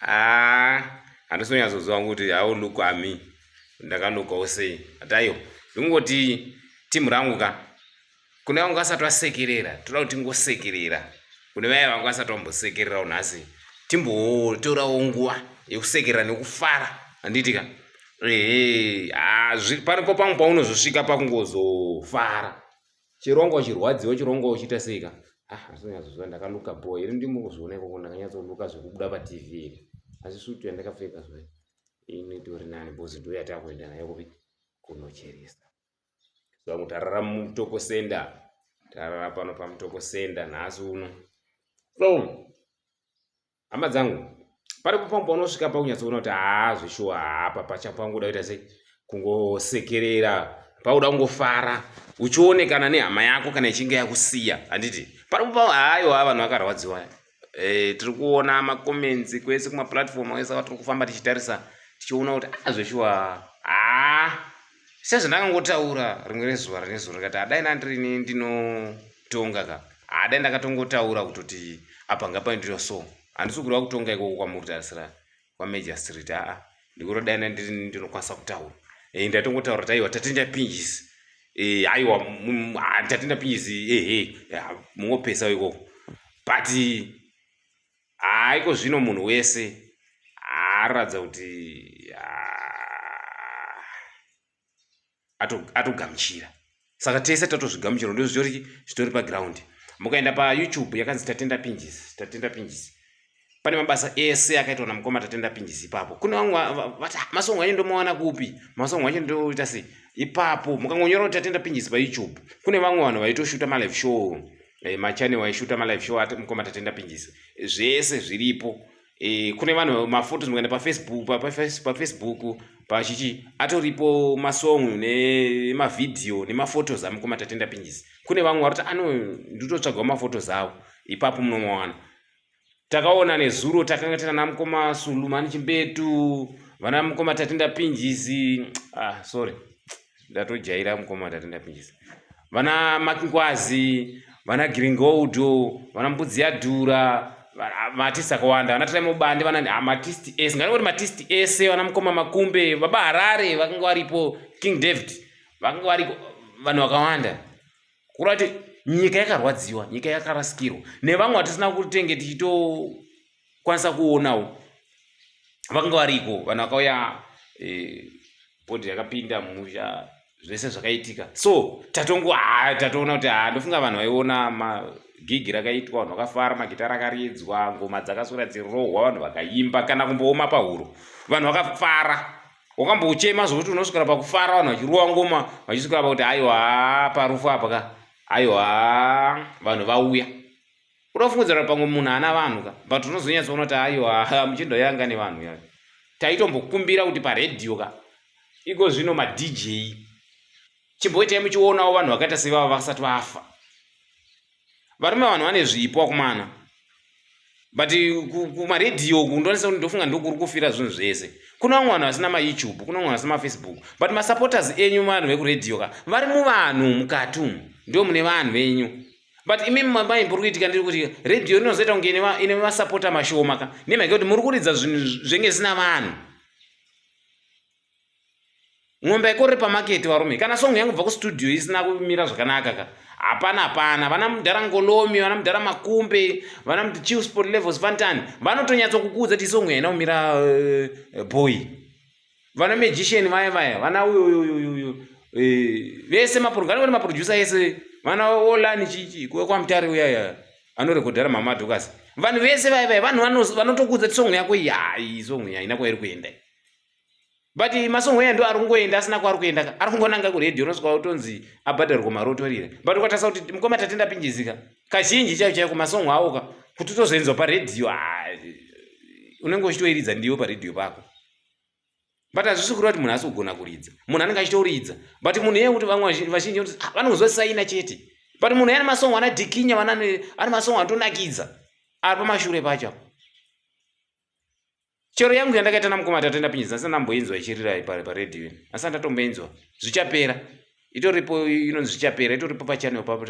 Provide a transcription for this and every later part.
Ah, handisi kunyatsoziva kuti how look ami ndakalokawo sei but aiwa ndikungoti timu rangu ka kune vangu vasati vasekerera toda kuti tingosekerera kune vaya vanga vasati vambosekererawo nhasi timbotorawo nguva yekusekerera nekufara handiti ka ehe ah, paripo pamwe paunozosvika pakungozofara chero wanga uchirwadziwa chero wanga uchiita sei ka ah asonyatsoziva ndakaluka bho here ndimo kuzviona ikoko ndakanyatsoluka zvekubuda patv here asi sutu yandakapfeka zvayo inoitori nani bhozi ndo yatakuenda nayo kupi kunocheresa so vangu tarara mumutoko senda tarara pano pamutoko senda nhasi uno so hama dzangu paripo pamwe paunosvika pakunyatsoona kuti haa zveshuwa hapa pachapanguda kuita sei kungosekerera pauda kungofara uchionekana nehama yako kana ichinge yakusiya handiti paripo pa haiwa vanhu vakarwadziwa e, tiri kuona macomments kwese kumaplatform ese atiri kufamba tichitarisa tichiona kuti a ah, zveshuwa haa sezvandakangotaura rimwe rezuva rine zuva ndikati adai nandirini ndinotonga ka adai ndakatongotaura kutoti apa ngapaindiwa so handisi kureva kutonga ikoko kwamuri tarisira kwamajor street aa ndikurodai nandirini ndinokwanisa kutaura e, ndatongotaura kuti aiwa tatenda pinjisi e, aiwa tatenda pinjisi ehe mungopesa ikoko but Haa iko zvino munhu wese aratidza kuti atogamuchira saka tese tatozvigamuchira ndo zvitori zvitori paground mukaenda payoutube yakanzi tatenda pinjisi tatenda pinjisi pane mabasa ese akaitwa namukoma tatenda pinjisi ipapo kune vamwe vati ah, masongo acho ndomawana kupi masongo acho ndoita sei ipapo mukangonyora kuti tatenda pinjisi payoutube kune vamwe vanhu vaitoshuta malive show eh, machane waishuta malive show ati mukoma tatenda pinjisi zvese zviripo eh, kune vanhu mafotos mukaenda pafacebook pafacebook pachichi atoripo masong nemavhidhiyo nemafotos amukoma tatenda pinjisi kune vamwe vari kuti ano nditotsvagawo mafotos avo ipapo munomawana Takaona nezuro takanga tina namukoma Sulumani Chimbetu, vana mukoma Tatenda Pinjisi. Ah, sorry. Ndatojaira mukoma Tatenda Pinjisi. Vana Makingwazi, vana Gringoldo, vana Mbudzi Yadhura, maartist akawanda, vana Try Mubande, vana ah, maartist ese. Ngati maartist ese, vana mukoma Makumbe, baba Harare vakanga varipo, King David vakanga variko, vanhu vakawanda. Kureva kuti nyika yakarwadziwa, nyika yakarasikirwa nevamwe vatisina kutenge tichitokwanisa kuonawo vakanga variko vanhu vakauya eh, bhodhi yakapinda mumusha zvese zvakaitika so tatongo ah, tatoona kuti ah, ndofunga vanhu vaiona magigi rakaitwa vanhu vakafara magitara akaridzwa ngoma dzakaswera dzirohwa vanhu vakaimba kana kumbooma pahuro vanhu vakafara wakambochema zvokuti unosvikira pakufara vanhu vachirova ngoma vachisvikira pakuti aiwa parufu apa ka aiwa vanhu vauya unofungidzira pamwe munhu haana vanhu ka but unozonyatsoona kuti aiwa muchindo yanga nevanhu ya taitombokumbira kuti paredhiyo ka iko zvino madj chimboitai muchionawo vanhu vakaita sevava vasati vafa varume vanhu vane zvipo vakomana but kumaredhiyo uku ndonesa kuti ndofunga ndokuri kufira zvinhu zvese kuna vamwe vanhu vasina mayoutube kuna vamwe vasina mafacebook but masupporters enyu vanhu vekuredhiyo ka vari muvanhu mukati umu ndio mune vanhu venyu but imi mai mburi kuitika ndiri kuti redhiyo rinozoita kunge ine masapota mashoma ka nemhaka yekuti muri kuridza zvinhu zvenge zvisina vanhu N'ombe haikorere pamarket varume. Kana song yangu bva kustudio isina kumira zvakanaka ka. Hapana hapana. Vana mudhara Ngolomi, vana mudhara Makumbe, vana mudhara Chief Sport Levels Fantan vanotonyatso kukuudza kuti song haina kumira uh, boy. Vana magician vaya vaya, vana uyo uyo uyo uyo. Eh, vese maproducer, vana maproducer ese, vana Olani chichi kwaMutare uya uya anorekodhara mama Dorcas. Vanhu vese vaya vaya vanhu vanotokuudza kuti song yako iyi hayi song haina kwairi kuenda. But masong aya ndo ari kungoenda asina kwaari kuenda ka ari kungonanga kuredhiyo unosvika utonzi abhadharwa mari otorira but ukatarisa kuti mukoma tatenda pinjizika kazhinji chaiyo chaiko masong awo ka kuti utozoenzwa paredhiyo ah, unenge uchitoiridza ndiwe paredhiyo pako but hazvisi kureva kuti munhu asi kugona kuridza munhu anenge achitoridza but munhu iye kuti vamwe vazhinji kuti ah, vanongozosaina chete but munhu ane masong ana dhikinya vana ane masong anotonakidza ari pamashure pacho apo Chero yangu yandakaita namukoma Tatenda Pinyizi asina ndamboinzwa ichirira paradio ini. Asina ndatomboinzwa. Zvichapera. Itoripo inonzi zvichapera, itoripo pachannel papo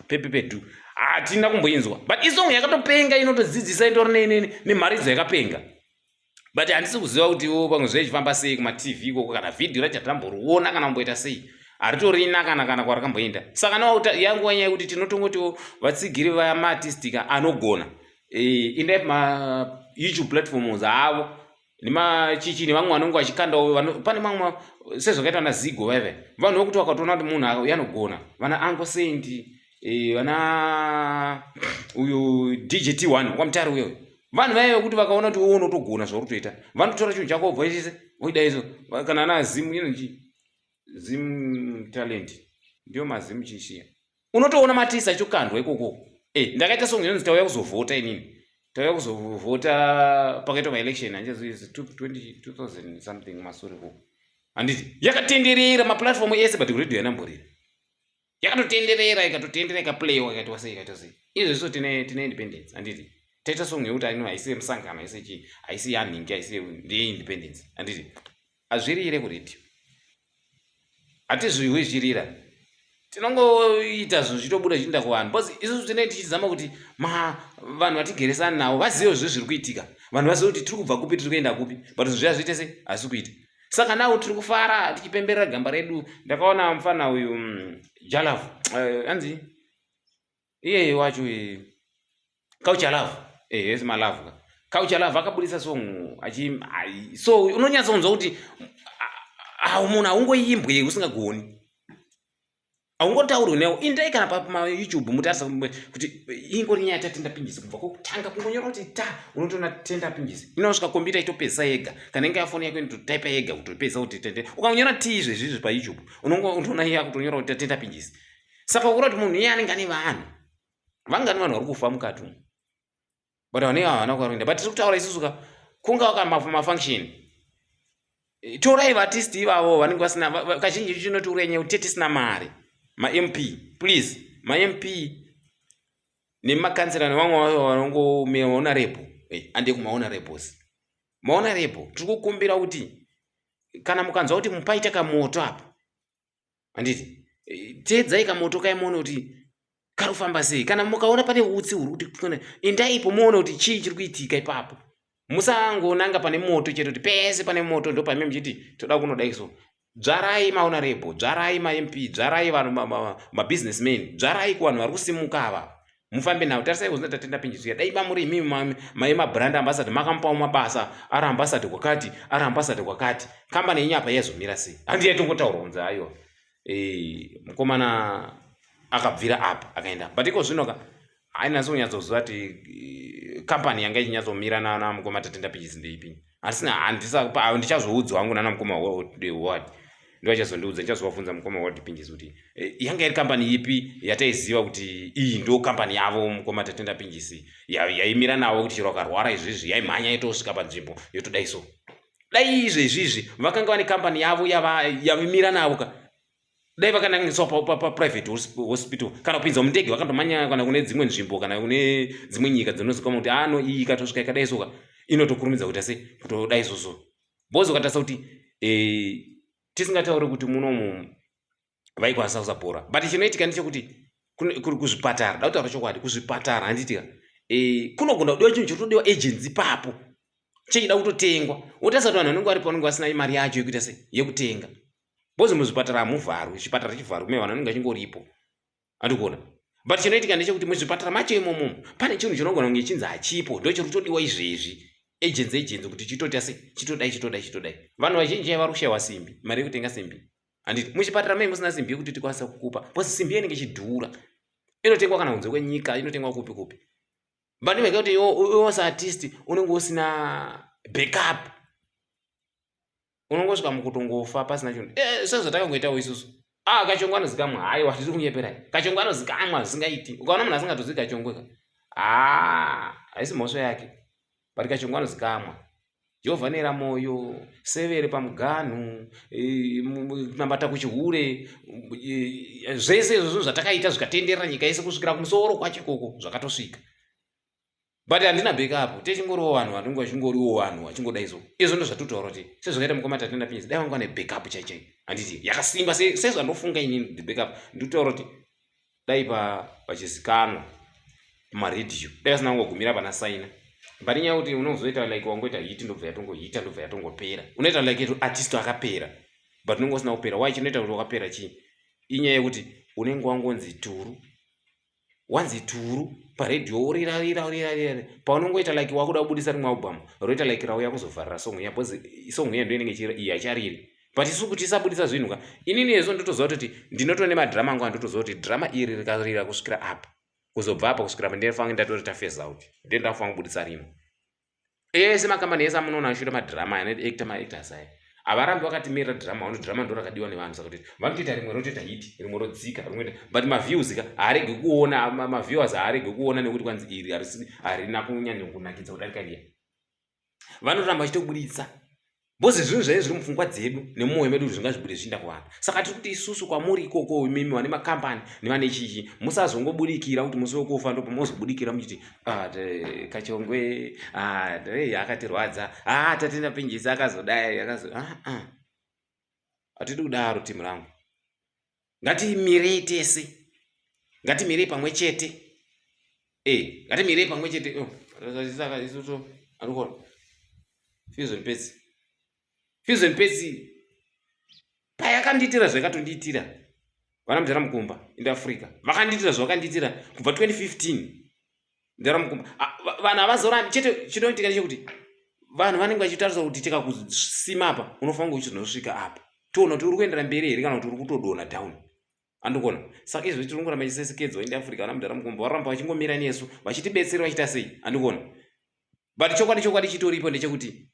pepe pedu. Hatina kumboinzwa. But isong yakatopenga inotodzidzisa itori nemharidzo yakapenga. But handisi kuziva kuti iwo pamwe zvaifamba sei kumatv ikoko kana vhidhiyo racho hatamboriona kana kumboita sei. Haritorina kana kana kwarakamboenda. Saka yanguva nyaya yekuti tinotongotiwo vatsigiri vamaartistika anogona. E, indai pama YouTube platforms avo nemachichi nevamwe vanonge vachikandawo pane mamwe sezvakaita vana Zigo vaive vanhu vekuti vakatoona kuti munhu anogona vana Uncle Saint e, vana uyu DJT1 kwamutare uyo vanhu vaive vekuti vakaona kuti uwo unotogona zvauri kutoita vanotora chinhu chako wobva chese voida izvo kana ana Zim inonchi Zim talent ndiyo maZim chishiya unotoona matisa achitokandwa ikoko e, ndakaita song inonzi tauya kuzovhota inini tauya kuzovhota pakaitwa maelection handichazivi 2000 something masure ikoko handiti yakatenderera maplatform ese but radio yanamborira yakatotenderera ikatotenderera ikaplayiwa ikaitwa sei ikaitwa sei izvezvo tine tine independence handiti taita song yekuti aino haisi yemusangano haisi chii haisi yanhingi haisi ndeyeindependence handiti hazvirire kuredhiyo hatizvihwi zvirira tinongoita zvinhu zvichitobuda zvichienda kuvanhu because isusu tinenge tichizama kuti vanhu vatigeresani navo vazive zve zviri kuitika vanhu vazive kuti tiri kubva kupi tiri kuenda kupi but zvinhu zviya zviite sei hazisi kuita saka now tiri kufara tichipemberera gamba redu ndakaona mufana uyu jalavu anzi iyeye wacho Culture Love yes malove Culture Love akabudisa song achi so unonyatsonzwa kuti munhu haungoimbwe usingagoni haungotaurwi newo indai kana pamayoutube mutarisa kuti ingori nyaya yaTatenda Pinjisi kubva kwokutanga kungonyora kuti ta unotoona Tenda Pinjisi inosvika kombiyuta itopedzisa yega kana inge yafoni yako inototaipa yega kutopedzisa kuti tende ukangonyora t izvezvizvi payoutube unongotoona iye akutonyora kuti Tatenda Pinjisi saka ukura kuti munhu iye anenge ane vanhu vangani vanhu vari kufa mukati umu but vanhu ivava havana kwaruenda but tiri kutaura isusu ka kunga mafunction torai vaartist ivavo vanenge vasina kazhinji chinotiuraya nyaya kuti tisina mari mamp please mamp nemakansela nevamwe vanongomira mahonorable ande kumahonorables mahonorable tiri kukumbira kuti kana mukanzwa kuti mupaita kamoto apa handiti teedzai kamoto kai muone kuti kari kufamba sei kana mukaona pane utsi huri kuti endaipo muone kuti chii chiri kuitika ipapo musangonanga pane moto chete kuti pese pane moto ndo pamwe muchiti toda kunodai so dzvarai mahonorable dzvarai mamp dzvarai vanhu mabusinessmen dzvarai kuvanhu vari kusimuka ava mufambe navo tarisai kuzina Tatenda Pinjisi dai bamuri imimi mai mabrand ambassador makamupawo mabasa ari ambassador kwakati ari ambassador kwakati kambani yenyu apa yaizomira sei handi yaitongotaurwa kunzi aiwa mukomana akabvira apa akaenda but iko zvino ka ainatso kunyatsoziva kuti kambani yanga ichinyatsomira namukoma Tatenda Pinjisi ndeipi handisina handichazoudzwa hangu nana mukoma Howard ndovachazondiudza ndichazovabvunza mukoma Howard Pinjisi kuti yanga iri kambani ipi yataiziva kuti iyi ndo kambani yavo mukoma Tatenda Pinjisi yaimira navo kuti chero akarwara izvizvi yaimhanya yotosvika panzvimbo yotodai so dai izvezvizvi vakanga vane kambani yavo yavimira navo ka dai vakanangiswa paprivate hospital kana kupinzwa mundege vakandomhanya kana kune dzimwe nzvimbo kana kune dzimwe nyika dzinozikanwa kuti ano iyi ikatosvika ikadai soka inotokurumidza kuita sei kutodai soso bhozi ukatarisa kuti tisingatauri kuti munomu vaikwanisa kusapora but chinoitika ndechekuti kuzvipatara da kutaura chokwadi kuzvipatara handitika kunogona kudiwa chinhu chotodiwa urgent ipapo chechida kutotengwa wotarisa kuti vanhu vanenge varipo vanenge vasina mari yacho yekuita sei yekutenga bhozi muzvipatara hamuvharwi chipatara chivharwi me vanhu vanenge vachingoripo handikuona but chinoitika ndechekuti muzvipatara macho imomo pane chinhu chinogona kunge chinzi hachipo ndo chiri kutodiwa izvezvi urgent urgent kuti chitoita sei chitodai chitodai chitodai vanhu vazhinji vari kushayiwa simbi mari yekutenga simbi handiti muchipatara mai musina simbi yekuti tikwanisa kukupa because simbi inenge ichidhura inotengwa kana kunze kwenyika inotengwa kupi kupi but imhaka kuti iwe seartist unenge usina backup unongosvika mukutongofa pasina chinhu sezvatakangoitawo isusu ah Kachongwe anozikamwa haiwa tiri kunyeperai Kachongwe anozikamwa zvisingaiti ukaona munhu asingatozivi Kachongwe ka haa haisi mhosva yake but Kachongwe anozikamwa Jehovha nera moyo severe pamuganhu kunamata kuchihure zvese izvozvo zvatakaita zvikatenderera nyika yese kusvikira kumusoro kwacho ikoko zvakatosvika. But handina backup, techingoriwo vanhu vanenge vachingoriwo vanhu vachingodai so. Izvo ndozvatotaura kuti sezvakaita mukoma Tatenda Pinjisi, dai vanga vane backup chai chai. Handiti yakasimba sezvandofunga inini kuti backup. Ndikutaura kuti dai pa vachizikanwa pamaredhiyo, dai vasina kungogumira pana Saina. But inyaya yekuti unozoita like wangoita hit ndobva yatongohita ndobva yatongopera. Unoita like artist akapera but unenge usina kupera. Why chinoita kuti wakapera chii? Inyaya yekuti unenge wangonzi turu wanzi turu paredhiyo worira rira rira rira paunongoita like wakuda kubudisa rimwe album roita like rauya kuzovharira song iya because song iya ndoinenge ichirira iyi haichariri but isu kuti isabudisa zvinhu ka inini yezo ndotoziva kutoti ndinotone madrama angu andotoziva kuti drama iri rikarira kusvikira apa kuzobva apa kusvikira apa ndinofange ndatori tafase out ndiye ndakufange kubudisa rimwe Ese makambani ese amunoona achiita madrama aya anoacta maactors aya havarambi vakatimirira drama vano drama ndo rakadiwa nevanhu saka kuti vanotoita rimwe rotoita hit rimwe rodzika rimwe but maviews ka haaregi kuona maviewers haaregi kuona nekuti kwanzi iri harina kunyanya kunakidza kudarika riya vanoramba vachitoburitsa Because zvinhu zvaive zviri mupfungwa dzedu nemumwoyo medu kuti zvingazvibude zvichienda kuvanhu. Saka tiri kuti isusu kwamuri ikoko imimi vane makambani nevane chichi musazongobudikira kuti musi wekufa ndopamozobudikira muchiti ah, kachongwe ah, akatirwadza ah, tatenda pinjisi akazodai akazo ah, ah. Hatidi kudaro timu rangu. Ngatimirei tese. Ngatimirei pamwe chete. Eh, ngatimirei pamwe chete. Oh, saka isusu arikuona. Fusion Pets. Fusion Pets payakandiitira zvakatondiitira. Vana mudhara Mukumba in Africa. Vakandiitira zvavakandiitira kubva 2015. Mudhara Mukumba. Vanhu havazorambi chete chinoitika ndechekuti vanhu vanenge vachitarisa kuti tikakusima apa unofanira kunge uchizonosvika apa. Toona kuti uri kuendera mberi here kana kuti uri kutodonha down. Andikuona. Saka izvo tiri kungoramba tichisesekedzwa in Africa vana mudhara Mukumba varamba vachingomira nesu vachitibetsera vachiita sei. Andikuona. But chokwadi chokwadi chitoripo ndechekuti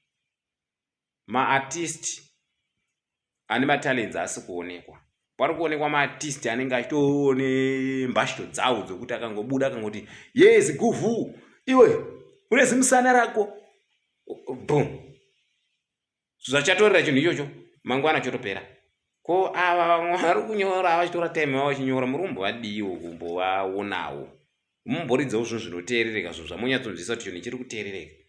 maartist ane matalents haasi kuonekwa. Pari kuonekwa maartist anenge achitoone mbashto dzawo dzekuti akangobuda akangoti yes guvhu iwe une zimusana rako boom zvachatorera chinhu ichocho mangwana chotopera ko ava vamwe vari kunyora vachitora time vavo vachinyora muri kumbovadiiwo kumbovaonawo mumboridzawo zvinhu zvinoteerereka zvinhu zvamunyatsonzwisa kuti chinhu chiri kuteerereka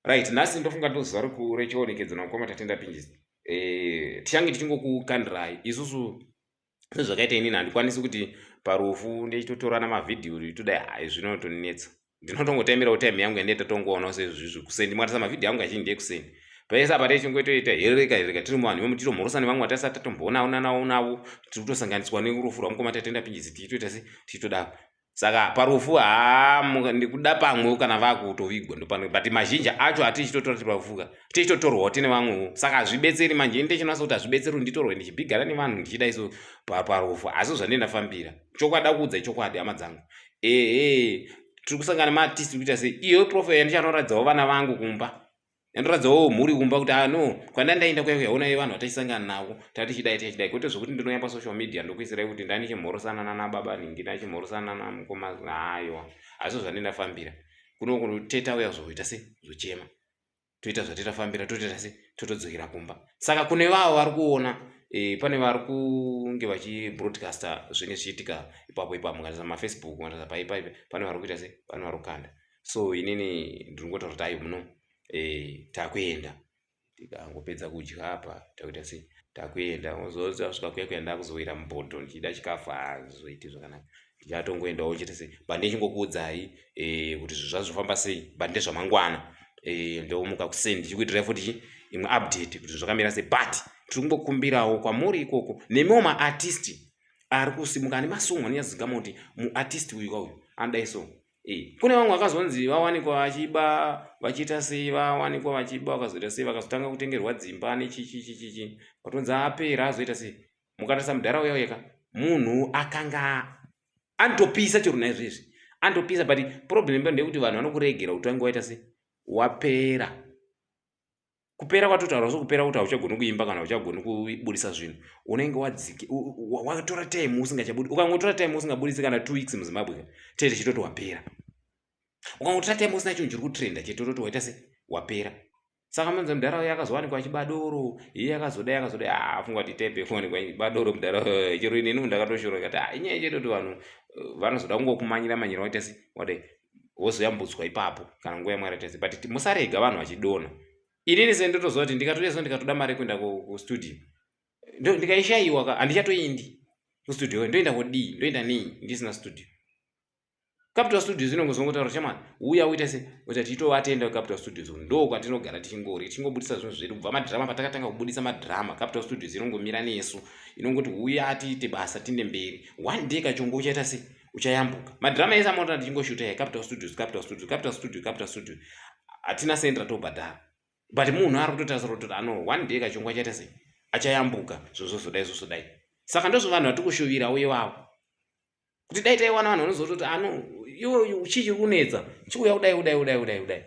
right nhasi ndofunga ndozuva rechionekedzo namukoma Tatenda Pinjisi eh, tichange tichingokukandirai isusu sezvakaita inini handikwanisi kuti parufu ndichitotorana mavhidhiyo nditodai hai zvinotonetsa ndinotongotaimirawo time yangu yandee tatongoonawo sezvizvi kuseni ndimwatarisa mavhidhiyo angu azhinji ndeekuseni paese apa techingoitoita herereka herereka tiri muvanhu imomo titomhorosana nevamwe vatasati tatomboonana navo tiri kutosanganiswa nerufu rwamukoma Tatenda Pinjisi tichitoita se tichitodaro saka parufu haa ndikuda pamwe kana vakutovigwa ndopano but mazhinji acho atichitotora tiri parufu ka tichitotorwawo tine vamwewo saka hazvibetseri manje ini ndichinasa kuti hazvibetseri kuti nditorwe ndichibhigana nevanhu ndichida iso parufu asi zvandee ndafambira chokwadi akuudza chokwadi hama dzangu ehe tiri kusangana maartist kuita sei iyo profile yandichanoratidzawo vana vangu kumba yandoratidzawo mhuri kumba kuti ah no kwanda ndaenda kuya kuya onai vanhu vatichisangana navo tatichidai tichidai kwete zvekuti ndinouya pasocial media ndokuisirai kuti ndanichimhorosana nana baba nhingi ndachimhorosana nana mukoma haiwa asi zvandindafambira kuno kunoteta uya zvoita sei zvochema toita zvatitafambira totoita sei totodzokera kumba saka kune vavo vari kuona e, pane vari kunge vachibroadcaster zvinenge zvichiitika ipapo ipapo mukatarisa mafacebook mukatarisa paipaipa pane vari kuita sei pane vari kukanda so inini ndiri kungotaura kuti ayo muno e, takuenda tikangopedza kudya apa takuita sei takuenda ozosvika kuya kuya ndakuzowira mubhodho ndichida chikafu hazoiti zvakanaka ndichatongoendawo chete sei but ndichingokuudzai eh, kuti zvinhu zvazvofamba sei but ndezvamangwana eh, ndomuka kuseni ndichikuitirai futi imwe update kuti zvakamira sei but tiri kungokumbirawo kwamuri ikoko nemiwo maartist ari kusimuka ane masong anonyatsozikanwa kuti muartist uyu kauyu anodai so Eh, kune vamwe vakazonzi vawanikwa vachiba vachiita sei vawanikwa vachiba vakazoita sei vakazotanga kutengerwa dzimba nechichichichichi vatonzi apera azoita sei mukatarisa mudhara uya uyeka munhu akanga anotopisa chero naizvezvi anotopisa but problem ndeyekuti vanhu vanokuregera kuti wange waita sei wapera kupera kwatotaura so kupera kuti hauchagoni kuimba kana hauchagoni kubudisa zvinhu unenge wadzike watora time usingachabudi ukangotora time usingabudisi kana 2 weeks muZimbabwe tete chitoti wapera ukangotora time usina chinhu chiri kutrenda chete tototi waita se wapera saka manzi mudhara uyo akazowanikwa achibadoro iye akazodai akazodai afunga kuti type yekuwanikwa badoro mudhara chero inini ndakatoshora kati ah, inyaya chete kuti vanhu eh, vanozoda kungokumanyira manyira waita se wadai. Wozoyambutswa ipapo kana nguva yamwari tese, but musarega vanhu vachidonha. Inini se ndotoziva kuti ndikatodeso ndikatoda mari yekuenda kustudio, ndikaishayiwa ka, handichatoindi kustudio. Ndoenda kudii? Ndoenda nei ndisina studio? Capital Studios inongozongotaura, "Chamani, uya uite se uita." Tichitovatenda Capital Studios, ndo kwatinogara tichingori tichingobudisa zvinhu zvedu kubva madhirama. Patakatanga kubudisa madhirama, Capital Studios inongomira nesu, inongoti, "Uya tiite basa, tinde mberi." One day kachongo uchaita se uchayambuka. Madhirama ese amaona tichingoshuta ya Capital Studios, Capital Studio, Capital Studio, Capital Studio. Hatina sendi ratobhadhara, but munhu ari kutotarisira kuti ano one day kachongo achaita sei, achayambuka, zvozvozodai zvozodai. Saka ndozvo vanhu vatiri kushuvira uye vavo kuti dai taiwana vanhu vanozototi ano iwo chii chiri kunetsa, chiuya kudai, kudai, kudai, kudai, kudai.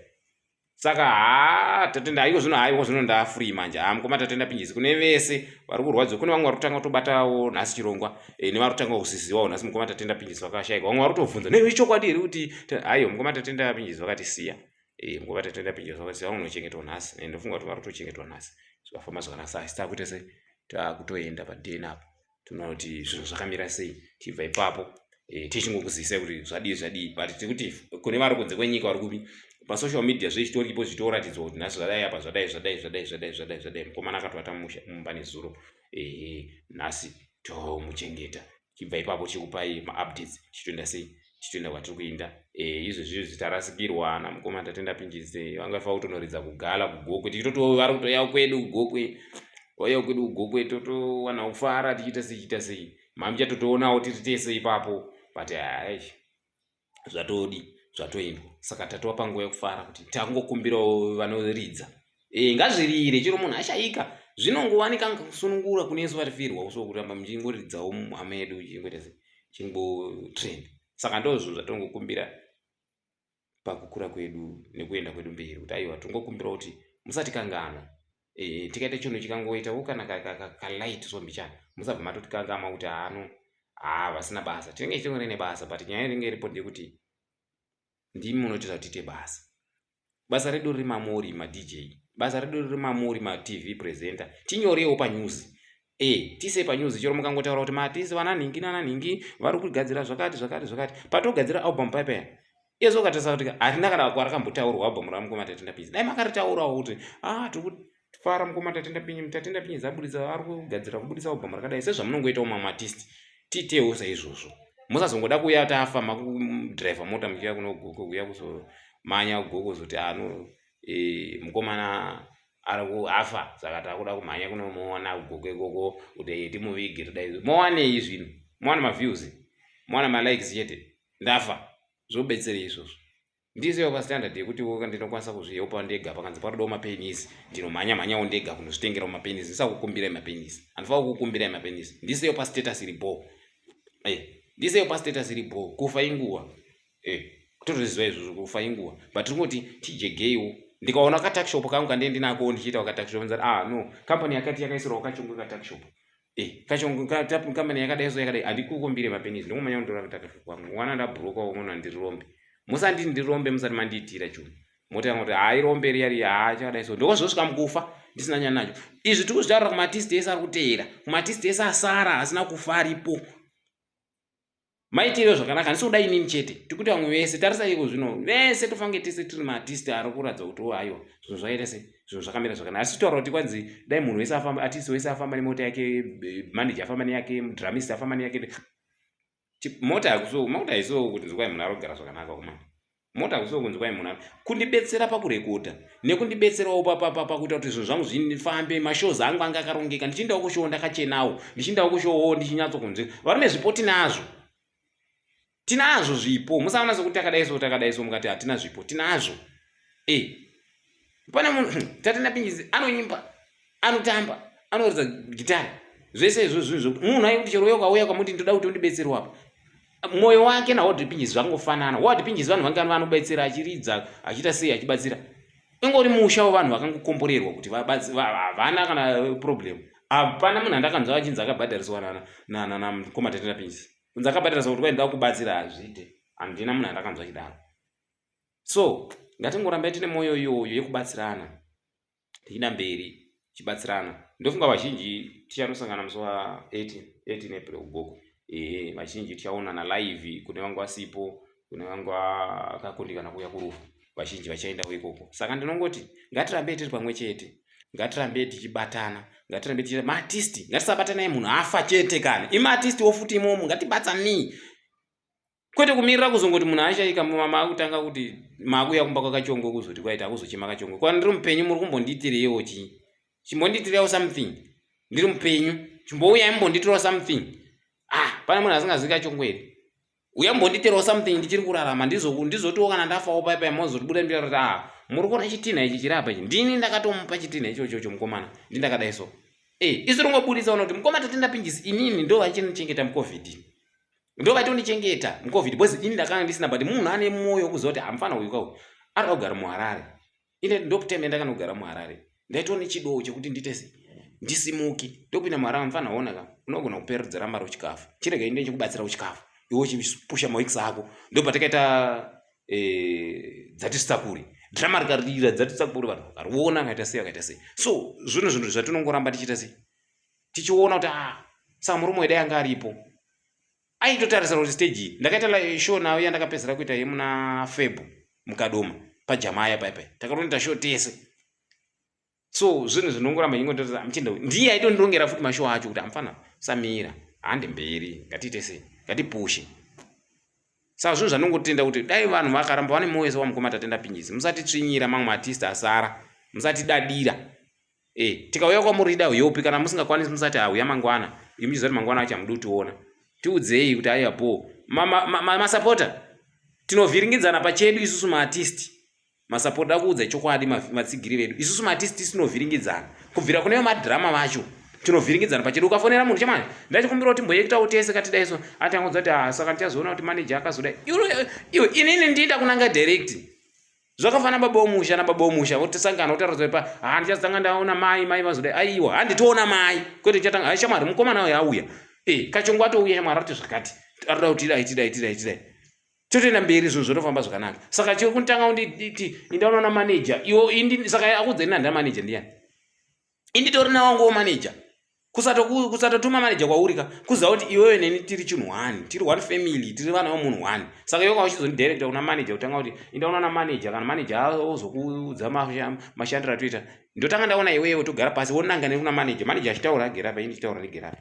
Saka haa, Tatenda, iko zvino, haiko zvino ndafree manje. Haa, mukoma Tatenda Pinjisi, kune vese vari kurwadziwa, kune vamwe vari kutanga kutobatawo nhasi chirongwa nevari kutanga kuziziwawo nhasi mukoma Tatenda Pinjisi vakashaika. Vamwe vari kutobvunza, "Nei, ichokwadi here kuti aiwa mukoma Tatenda Pinjisi vakatisiya?" Mukoma Tatenda Pinjisi vakatisiya, vanonochengetwa nhasi. Ndofunga kuti vari kutochengetwa nhasi, zvikafamba zvakanaka. Saka takuita sei? Takutoenda padeni apo, toona kuti zvinhu zvakamira sei. Tibva ipapo tichingokuzivisa kuti zvadii, zvadii. But tikuti kune vari kunze kwenyika, vari kupi, pasocial media zvechitoripo, zvichitoratidzwa kuti nhasi zvadai apa, zvadai, zvadai, zvadai, zvadai, zvadai, zvadai. Mukomana akatovata mumba nezuro, nhasi tomuchengeta. Chibva ipapo chikupai maupdates, chitoenda sei, chitoenda kwatiri kuenda. Izvezvi tarasikirwa namukoma Tatenda Pinjisi. Vangafa kutonoridza kugala kuGokwe, tichitoti vari kutoya kwedu kuGokwe, vauya kwedu kuGokwe, totowana kufara tichiita sei, chiita sei. Mamichatotoionawo tiri tese ipapo, but hai, zvatodi zvatoendwa. Saka tatova panguva yekufara kuti takungokumbirawo vanoridza ngazvirire chero munhu ashayika, zvinongowanika kusunungura kune isu vatifirwa, so kuramba muchingoridzawo hama yedu chingoita sei, chingotrend. Saka ndozvo zvatongokumbira pakukura kwedu nekuenda kwedu mberi, kuti aiwa, tongokumbira kuti musatikanganwa. Tikaita chinhu chikangoitawo kana kalight so mbichana, musabva matotikanganwa kuti haano haa vasina basa. Tinenge tichingori nebasa, but nyaya inenge iripo ndeyekuti ndimi munotiita kuti tiite basa. Basa redu riri mamuri maDJ, basa redu riri mamuri maTV presenter. Tinyorewo panews, tiise panews. Chero mukangotaura kuti maartist vana nhingi nana nhingi vari kugadzira zvakati, zvakati, zvakati, patogadzira album paipa iyezo, ukatarisa kuti harina kana kwarakambotaurwa album ramukoma Tatenda Pinjisi. Dai makaritaurawo kuti a ah, tiri kufara mukoma Tatenda Pinjisi, Tatenda Pinjisi abudisa, ari kugadzira kubudisa album rakadai, sezvamunongoitawo mamwe artist. Tiitewo saizvozvo. Musazongoda kuuya tafa, makudhiraivha mota muchiuya kuno Gokwe, kuuya kuzomanya Gokwe, kuzoti ano mukomana ari kuafa, saka takuda kumhanya kunomuona kuGokwe ikoko kuti timuvige. Todai mowanei zvinhu? Mowana maviews, mowana malikes chete. Ndafa, zvobetserei izvozvo? Ndisewo pastandard yekuti ndinokwanisa kuzvihelpa ndega. Pakanzi parodawo mapenisi, ndinomhanya mhanyawo ndega kunozvitengerawo mapenisi. Ndisakukumbirai mapenisi, handifanira kukukumbirai mapenisi. Ndisewo pastatus iripo, ndisewo pastatus iripo. Kufa inguva, kutotozviziva izvozvo, kufa inguva, but tingoti tijegeiwo. Ndikaona katuckshop kangu kandee ndinako, ndichiita katuckshop, nzati, "Ah no, company yakati yakaisirwawo kachongo katuckshop." Kachongo company yakadai so yakadai, handikukumbire mapenisi, ndingomanya kundotora katuckshop kwangu. Wana ndabhuroka, umona ndirombe, musandi ndirombe, musati mandiitira chunhu motanga kuti hai, rombe riya riya, haa, chakadai so. Ndokuzosvika mukufa ndisina nyaya nacho. Izvi tiri kuzvitaurira kumaartist ese ari kuteera, kumaartist ese asara asina kufa aripo. Maitiro zvakanaka, handisi kuda inini chete, tikuti vamwe vese. Tarisaiko zvino, vese tofange tese tiri maartist ari kuratidza kuti o aiwa, zvinhu zvaita se zvinhu zvakamira zvakanaka. Asi titaura kuti kwanzi dai munhu wese afamba, artist wese afamba nemota yake, manager afamba neyake, dramist afamba neyake mota. Hakuso mota haisiwo kuti nzwai munhu ari kugara zvakanaka kumana. Mota hakusiwo kunzi kwai munhu kundibetsera pakurekodha nekundibetserawo pakuita kuti zvinhu zvangu zvifambe, mashows angu anga akarongeka, ndichiendawo kushow ndakachenawo, ndichiendawo kushowo ndichinyatsokunzwika. Varume, zvipo tinazvo, tinazvo zvipo. Musaona sekuti takadai so, takadai so, mukati hatina zvipo. Tinazvo. Pane munhu, Tatenda Pinjisi, anoimba, anotamba, anoridza gitari, zvese izvo zvinhu zvokuti munhu aikuti chero uye ukauya ukamuti, "Ndoda kuti undibetserewo apa," mwoyo wake naHoward Pinjisi zvakangofanana. Howard Pinjisi vanhu vange vanobetsera, achiridza, achiita sei, achibatsira. Ingori musha wevanhu vakangokomborerwa kuti havana kana problem. Hapana munhu andakanzwa achinzi akabhadhariswa namukoma Tatenda Pinjisi, kunzi akabhadhariswa kuti kwainda kubatsira. Hazviite, handina munhu andakanzwa achidaro. So ngatingorambai tine mwoyo iyoyo yekubatsirana, tichienda mberi tichibatsirana. Ndofunga vazhinji tichanosangana musi wa18 18 April kuGokwe. Ehe, vazhinji tichaonana live. Kune vanga vasipo. Kune vangu vakakundikana kuuya kurufu, vazhinji vachaendawo ikoko. Saka ndinongoti ngatirambei tiri pamwe chete, ngatirambei tichibatana, ngatirambei tichiita maartist, ngatisabatanai munhu afa chete kani. Imi artist wo futi imomo ngatibatsanei. Kwete kumirira kuzongoti munhu ashaika maakutanga kuti maakuuya kumba kwakachongo kuzoti kwaita akuzochema kachongo. Kwani ndiri mupenyu muri kumbondiitireiwo chii? Chimbondiitireiwo something. Ndiri mupenyu. Chimbouyai mumbondiitirawo something. Ah, pane munhu asingazivi kachongo here? Uya mbonditerawo something ndichiri kurarama ndizotiwo kana ndafawo pai pai mozotibuda ndira kuti ah muri kuona chitinha ichi chiri apa ichi ndini ndakatomupa chitinha ichochocho mukomana ndi ndakadai so eh isu ringobudisa ona kuti mukoma tatenda pinjisi inini ndo vachinichengeta mucovid ndo vaitondichengeta mucovid because ini ndakanga ndisina but munhu ane mwoyo wekuziva kuti hamufana uyu kauyu arikuda kugara muharare ine ndokuteme ndakanogara muharare ndaitova nechidowo chekuti ndiite se ndisimuke ndokupinda muharare mfana ona ka unogona kuperedzera mari uchikafu chirega inde chikubatsira uchikafu iwe uchipusha maweeks ako ndopatakaita eh, dzatisakuri drama rikarira dzatisakuri vanhu vakariona akaita sei akaita sei so zvinhu zvinhu zvatinongoramba tichiita sei tichiona kuti ah saka murume wedai anga aripo aitotarisira kuti stage iyi ndakaita show nayo yandakapedzera kuita yemuna feb mukadoma pajamaya paipai takatonoita show tese so zvinhu zvinongoramba ingotoa muchienda ndiye aitondirongera futi mashow acho kuti amfana samira hande mberi ngatiite sei ngatipushe saka zvinhu zvandongotenda kuti dai vanhu vakaramba vane mwoyo sewamukoma tatenda pinjisi musatitsvinyira mamwe maartist asara musatidadira Eh, tikauya kwamuri ida uyopi kana musingakwanisi musati auya mangwana. Imi muchiziva kuti mangwana acho hamudi kutiona. Tiudzei kuti aiwa bho. Masapota ma, ma, ma tinovhiringidzana pachedu isusu maartist. Masapota akuudza chokwadi matsigiri vedu. Isusu maartist tinovhiringidzana. Kubvira kune madrama vacho tinovhiringidzana pachedu. Ukafonera munhu chamani, ndachikumbira kuti mboyekitawo tese katidai so. Atanga kuti ah saka ndichazoona kuti manager akazodai. Iwe inini ndinda kunanga direct. Zvakafana baba womusha nababa womusha votisangana votaura kuti pa ha ndichazotanga ndaona mai mai vazodai aiwa handitoona mai kwete ndichatanga hai shamwari mukomana uyo auya e kachongo atouya shamwari ati zvakati arikuda kuti tidai tidai tidai tidai totoenda mberi zvinhu zvotofamba zvakanaka saka chiri kunditanga kunditi indaona manager iwo indi saka akudza ini handina manager ndiyani inditori nawanguwo manager kusatotuma manager kwauri ka kuziva kuti iwewe neni tiri chinhu one tiri one family tiri vana vemunhu one saka iwe kauchizondidirecta kuna manager kutanga kuti indaona na manager kana manager ozokuudza mashandiro atoita ndotanga ndaona iwewe togara pasi wonanga neni kuna manager manager achitaura agere apa ini ndichitaura ndigere apa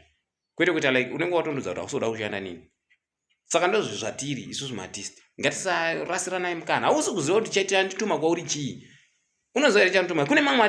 kwete kuita like unenge watondudza kuti hausoda kushanda nini saka ndozvo zvatiri isusu maartist ngatisarasiranai mukana hausi kuziva kuti chandituma kwauri chii unoziva here chandituma kune mamwe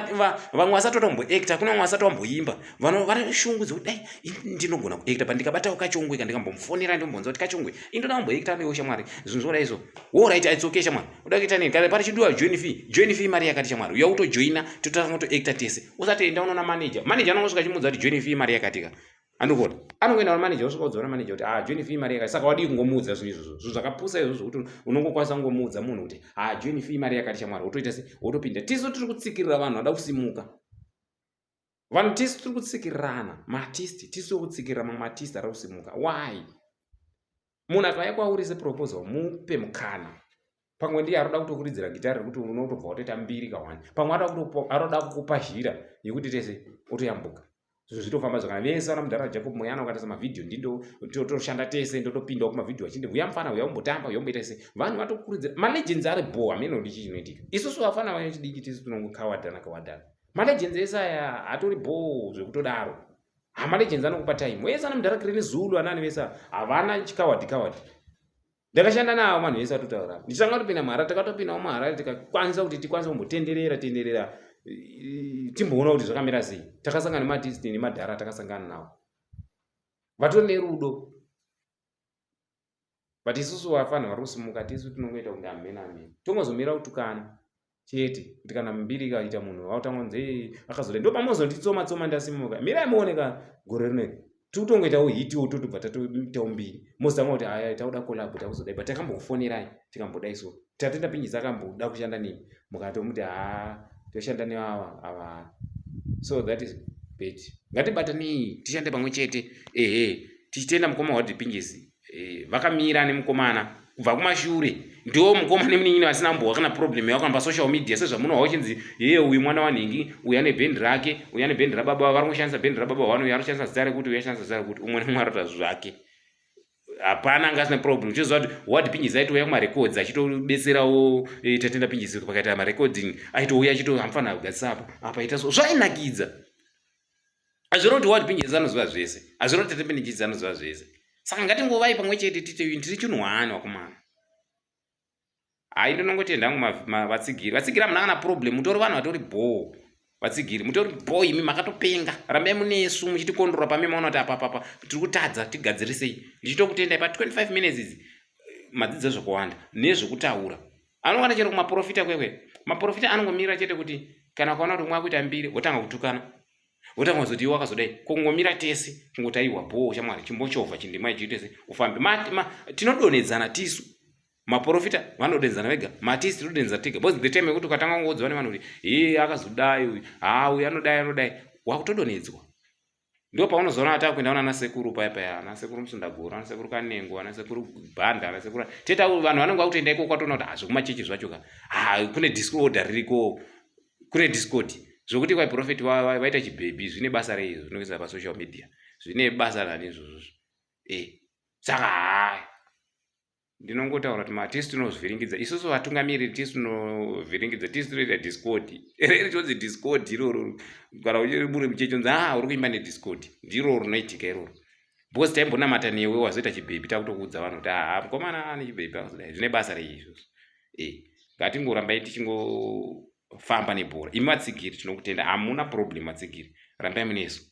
vamwe vasati vatomboacta kune vamwe vasati vamboimba vane shungu dzekuti dai ndinogona kuacta but ndikabatawo kachongwe ka ndikambomufonera ndombonza kuti kachongwe indoda kumboacta newe shamwari zvinhu zvodai so worit it's okay shamwari uda kuita nini kana pari chidiwa join fee join fee mari yakati shamwari uya utojoina totanga kutoacta tese usati enda unoona manager manager anongosvika achimuudza kuti join fee mari yakatika andikuona anongoenda kuna manager osvika udza manager kuti ah join fee mari yakati saka wadii kungomuudza zvinhu izvozvo zvinhu zvakapusa izvozvo kuti unongokwanisa kungomuudza munhu kuti ah join fee mari yakati shamwari wotoita se wotopinda tisu tiri kutsikirira vanhu vada kusimuka vanhu tisu tiri kutsikirirana maartist tisu kutsikirira mamwe maartist ari kusimuka why munhu akauya kwauri seproposal mupe mukana pamwe ndiye aroda kutokuridzira gitari rekuti unotobva watoita mbiri kawani pamwe aroda kukupa zhira yekuti tese otoyambuka zvinhu zvitofamba zvakana vese vana mudhara jacob moyana ukatarisa mavhidhiyo ndindotoshanda tese ndotopindawo kumavhidhiyo achindi uya mufana uya umbotamba uya umboita se vanhu vatokurudzira malegends ari bho hameno kuti chii chinoitika isusu vafana vayo chidiki tisu tinongokawadhana kawadhana malegends ese aya atori bho zvekutodaro hamalegends anokupa time wese ana mudhara kreni zulu anani vese havana chikawadhi kawadhi ndakashanda navo vanhu vese vatotaura ndichitanga kutopinda muharare takatopindawo muharare tikakwanisa kuti tikwanise kumbotenderera tenderera timboona kuti zvakamira sei takasangana nemaartist nemadhara takasangana nawo vatori nerudo but isusu vafanha vari kusimuka tisu tinongoita kunge amene amene tongozomira kutukana chete kuti kana mbiri ikaita munhu vautanga kunzi akazodai ndo pamozonditsoma tsoma ndasimuka mirai muone ka gore rineri tiri kutongoitawo hitiwo totobva tatoitawo mbiri mozotanga kuti aya tauda collab takuzodai but takambokufonerai tikambodai so tatenda pinjisi akamboda kushanda nemi mukatomuti haa toshanda neava ava so that is bad ngatibatanei tishande pamwe chete ehe tichitenda mukoma wadipinjisi eh, vakamira nemukomana kubva kumashure ndiwo mukoma nemunin'ina vasina mbowa kana problem yavo kana pasocial media sezvamunohwa uchinzi yeye uyu mwana wanhingi uyu ane bhendi rake uyu ane bhendi rababa vari kushandisa bhendi rababa wani uyu ari kushandisa zita rekuti uyu ashandisa zita rekuti umwe nemumwe arota zvake Hapana anga asina problem. Uchiziva kuti Ward Pinjisi aitouya kumarecords achitobetserawo Tatenda Pinjisi pakaita marecording, aitouya achito hamufanira kugadzisa apa apa, ita so, zvainakidza. Hazviro kuti Ward Pinjisi anoziva zvese, hazviro kuti Tatenda Pinjisi anoziva zvese. Saka ngatingovai pamwe chete, tiite tiri chinhu hwani, wakomana. Hai, ndinongotenda hangu vatsigiri. Vatsigiri hamuna kana problem, mutori vanhu vatori bhoo. Vatsigiri mutori bhoo, imi makatopenga. Rambai munesu muchitikondora pame maona kuti apa papa tiri kutadza, tigadzirisei. Ndichitokutendai pa25 minutes idzi, madzidza zvakawanda nezvekutaura. Anokwana chero kumaprofita kwekwe, maprofita anongomira chete kuti kana ukaona kuti umwe akuita mbiri, votanga kutukana, votanga kuzoti iwe wakazodai. Kungomira tese kungoti aiwa, bhoo shamwari, chimbochovha chindima ichi tese ufambe. Tinodonhedzana tisu. Maprofita vanodonhedzana vega, matisi tinodonhedzana tega, because the time yekuti ukatanga kungodzwa nevanhu kuti hee, akazodai uyu, ha, uyu anodai, anodai, wakutodonhedzwa. Ndo paunozoona ata kuenda kuna nasekuru paya paya, ana sekuru Musundagoro, ana sekuru Kanengo, ana sekuru Bhanda, ana sekuru teta. Vanhu vanenge vakutoenda ikoko, kwatoona kuti hazvekumachechi zvacho ka, ha, kune disorder ririko, kune discord zvokuti kwai prophet vaita chibhebhi. Zvine basa rei izvo zvinokuisa pasocial media? Zvine basa rani izvozvozvo? Saka hai, ndinongotaura kuti matisi tinozvhiringidza isusu vatungamiriri, tisu tinovhiringidza, tisu tinoita discord richonzi discord iroro. Kana uchiri muchechi, onzi a uri kuimba nediscord, ndiro rinoitika iroro, because taimbonamata newe, wazoita chibhebhi, takutokuudza vanhu kuti haa, mukomana ane chibhebhi akazodai. Zvine basa rei izvozvo? Ngatingorambai tichingofamba nebhora. Imi vatsigiri tinokutenda, hamuna problem. Vatsigiri, rambai munesu.